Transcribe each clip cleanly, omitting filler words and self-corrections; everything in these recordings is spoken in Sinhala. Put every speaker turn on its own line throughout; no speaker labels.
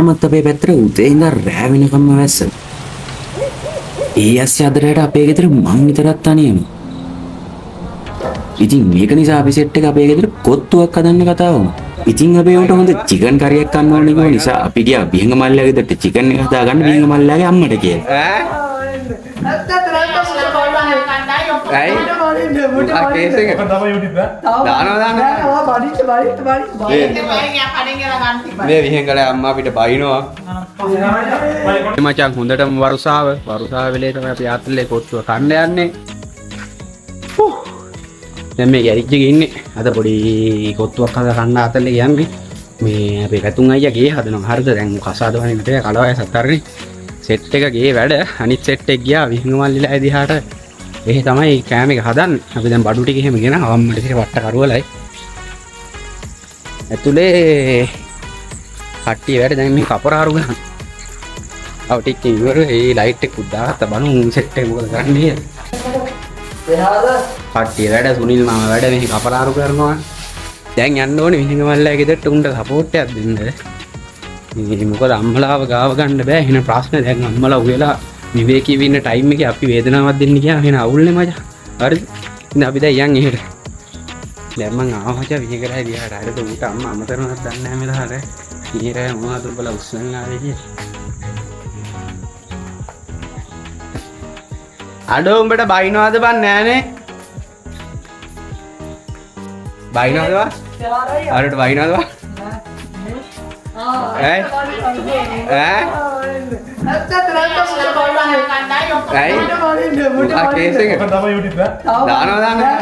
තාමත් අපේ පැත්තට උදේ ඉඳන් රෑ වෙනකම්ම වැස්ස. ඒ ඇස්සේ අද රෑට අපේ ගෙදර මං විතරක් තනියම. ඉතින් මේක නිසා අපි සෙට් එක අපේ ගෙදර කොත්තුවක් හදන්න කතා වුණා. ඉතින් අපේ උන්ට හොඳ චිකන් කරියක් කන්න ඕනේ කිව්ව නිසා අපි ගියා විහඟ මල්ලියාගේ ගෙදරට චිකන් එක හදාගන්න විහඟ මල්ලියාගේ අම්මට කියලා.
ඈ ඇයි ආ කේස් එක දානවා දානවා මේ විහෙංගල අම්මා අපිට බයිනවා. මචං හොඳටම වරුසාව වරුසාව වෙලේ තමයි අපි ආතල්ලේ කොත්තුව කන්න යන්නේ. දැන් මේ ගෑරේජ් එකේ ඉන්නේ. අද පොඩි කොත්තුවක් හදලා කන්න ආතල්ලේ යන්නේ. මේ අපේ පැතුම් අයියා ගේ හදනවා. හරිද? දැන් කසාද වනේ නැතේ කලවය සතරනේ. සෙට් එක ගේ වැඩ. අනිත් සෙට් එක ගියා විහිංග මල්ලිලා දිහාට. එහෙ තමයි කෑම එක හදන්නේ. අපි දැන් බඩු ටික එහෙම ගෙන අම්මට ඉතින් වට්ට කරුවලයි. ඇතුලේ කට්ටිය වැඩ දැන් මේ කපරාරු ගන්න. අව ටිකකින් ඉවර ඒ ලයිට් එක දාගත්ත බලමු සෙට් එක මොකද කරන්නේ කියලා. කට්ටිය වැඩ සුනිල් මාමා වැඩ මෙහි කපරාරු කරනවා. දැන් යන්න ඕනේ විහිංග මල්ලා ගෙදරට උන්ට සපෝට් එකක් දෙන්න. මේ මොකද අම්මලාව ගාව ගන්න බෑ. එහෙනම් ප්‍රශ්න දැන් අම්මලා උයලා විවේකීව ඉන්න ටයිම් එකේ අපි වේදනාවක් දෙන්න ගියාම එහෙනම් අවුල්නේ මචං. හරිද? ඉතින් අපි දැන් යන් එහෙට. දැන් මං ආවා මචං විහිංගලා දිහාට. හරිද? ඌට අම්මා අමතරනවත් දන්නේ නැහැ මෙලහට. ඊරෑ මොනවද උඹලා උස්සන් ආවේ කියලා. අඩෝ උඹට බයිනවද බන් නෑනේ? බයිනවද බන්? අරට බයිනවද බන්? ඈ ඈ ඇයි ආ කේස් එක දානවා දානවා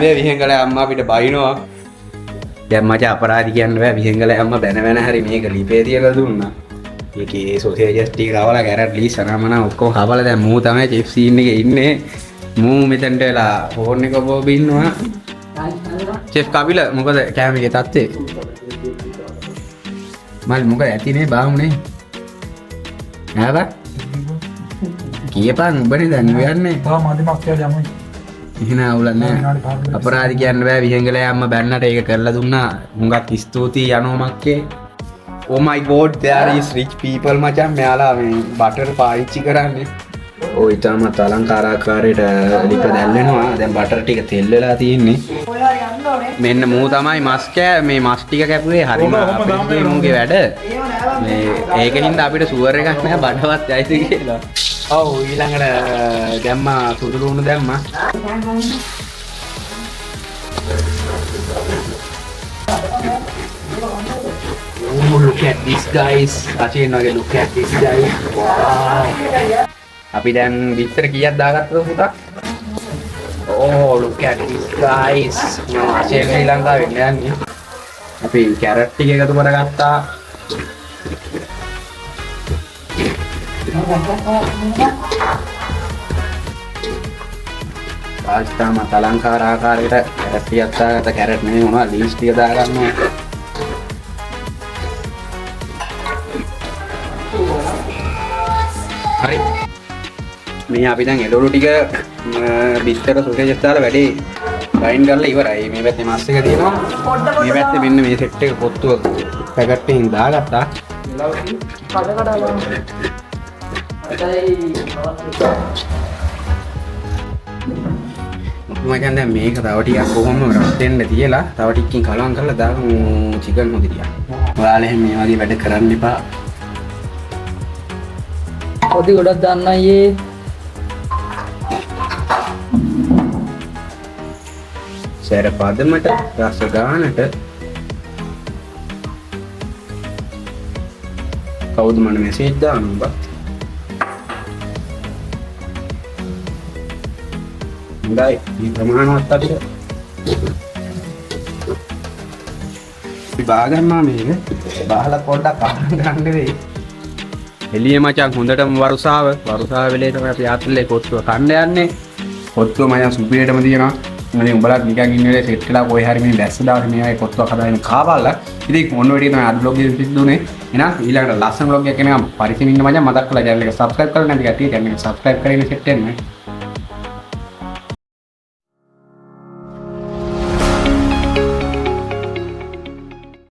මේ විහෙංගල අම්මා අපිට බයිනවා. දැන් මචං අපරාධි කියන්න බෑ. විහෙංගල අම්මා බැන බැන හරි මේක ලිපේ තියලා දුන්නා. ඒකේ සොසේජස් ටික කවලා කැරට් ලීස් අනමන ඔක්කොම කවලා දැන් මූ තමයි චෙෆ් සීන් එකේ ඉන්නේ. මූ මෙතනට වෙලා ෆෝන් එක ඔබ ඉන්නවා. චෙෆ් කපිල මොකද කෑම එකේ තත්ත්වය? මල් මොකද ඇතිනේ බාමුනේ? නෑ බා කියපන් උඹනේ දැන් උයන්නේ.
තව මදිමක් කියලා යමු.
එහෙනම් අවුලක් නෑ. අපරාධ කියන්න බෑ. විහෙංගලේ අම්මා බැන්නට ඒක කරලා දුන්නා. හුඟක් ස්තුතියි යනෝමක්කේ. Oh my god, there is rich people මචං. මෙයාලා මේ බටර් පාවිච්චි කරන්නේ. ඔය ඉතාමත් අලංකාරාකාරයට ලිප දැල්වෙනවා. දැන් බටර් ටික තෙල් වෙලා තියෙන්නේ. මෙන්න මූ තමයි මස් කෑ මේ මස් ටික කැපුවේ. හරිම අපිරිසිදුයි මූගේ වැඩ. මේ ඒක හින්දා අපිට සුවර් එකක් නෑ බඩවත් යයිද කියලා. ඔව් ඊළඟට දැම්මා සුදු ලුණු දැම්මා. Oh, look at this guys. අචින් වගේ look at this guys. Wow. අපි දැන් විතර කීයක් දාගත්තද පුතා? Oh, look at this guys. මම අචින් ශ්‍රී ලංකාවෙන් යන්නේ. අපි කැරට් ටික එකතු කරගත්තා. ආස්තාමත් අලංකාර ආකාරයට කැරට් ටිකක් දාගත්තා. කැරට් නෙමෙයි මොනවා ලීස් ටික දාගන්නවා. හරි. මේ අපි දැන් එළවලු ටික බිත්තර සොසේජස් දාලා වැඩේ ග්‍රයින්ඩ් කරලා ඉවරයි. මේ පැත්තේ මස් එක තියෙනවා. මේ පැත්තේ මෙන්න මේ සෙට් එක කොත්තුව පැකට් එකකින් දාගත්තා. මචං දැන් මේක තව ටිකක් කොහොම රත් වෙන්න තියලා තව ටිකකින් කලවම් කරලා දාමු චිකන් හොදි ටික. ඔයාලා එහෙම මේ වගේ වැඩ කරන්න එපා.
පොඩි ගොඩක් දාන්න අයියේ.
සැර පදමට රස ගානට කවුද මට මැසේජ් දාන්නේ බා? හොඳයි මේ ප්‍රමාණවත් අපිට. අපි බාගන්නවා මේක. බාහලා පොඩ්ඩක් අහන්න ගන්න වෙයි. එළිය මචං හොඳටම වරුසාව වරුසාව වෙලේ තමයි අපි ආතල්ලේ කොත්තුව කන්න යන්නේ. කොත්තුව මචං සුපිරියටම තියෙනවා. ඉතින් උඹලත් නිකන් ඉන්න වෙලේ සෙට් වෙලා කොහේ හරි මේ වැස්ස දවසේ මේ වගේ කොත්තුවක් හදාගෙන කාපල්ලා. ඉතින් ඔන්න ඔය ටික තමයි අද බ්ලොග් එකේ සිද්ධ වුනේ. එහෙනම් ඊළඟට ලස්සන බ්ලොග් එකක් එනකම් පරිස්සමින් ඉන්න මචං. මතක් කරලා චැනල් එක සබ්ස්ක්‍රයිබ් කරලා නැති කට්ටිය චැනල් එක සබ්ස්ක්‍රයිබ් කරගෙන සෙට් වෙන්න.